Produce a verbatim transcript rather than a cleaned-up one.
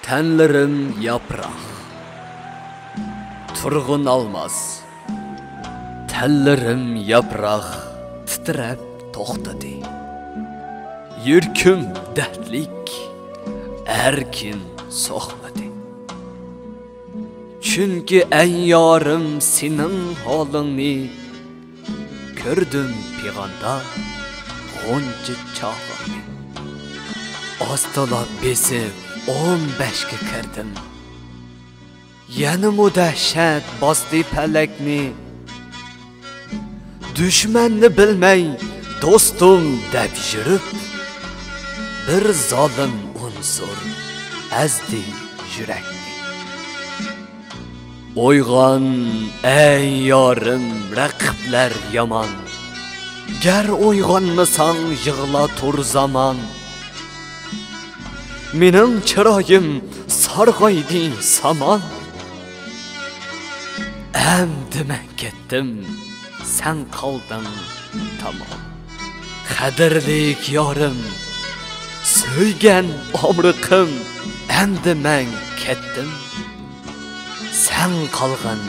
تەنلىرىم ياپراق. تۇرغۇن ئالماس. تەنلىرىم ياپراق، تىترەپ توختىدى. يۈرىكىم دەردلىك، ئەركىن سوقمىدى. چۈنكى ئەي يارىم، سېنىڭ ھالىڭنى كۆردۈم پىغاندا غۇنچە چاغىڭنى. ئاستىلاپ بېسىپ ئون بەشكە كىردىم. يەنىمۇ دەھشەت باستى پەلەكنى. دۈشمەننى بىلمەي دوستۇم دەپ يۈرۈپ، بىر زالىم ئۇنسۇر ئەزدى يۈرەكنى. ئويغان، ئەي يارىم، رەقىبلەر يامان. گەر ئويغانمىساڭ، يىغلا تۇر زامان. مېنىڭ چىرايىم سارغايدى سامان. ئەمدى مەن كەتتىم، سەن قالدىڭ تامام. قەدىرلىك يارىم، سۆيگەن ئامرىقىم، ئەمدى مەن كەتتىم. سەن قالغىن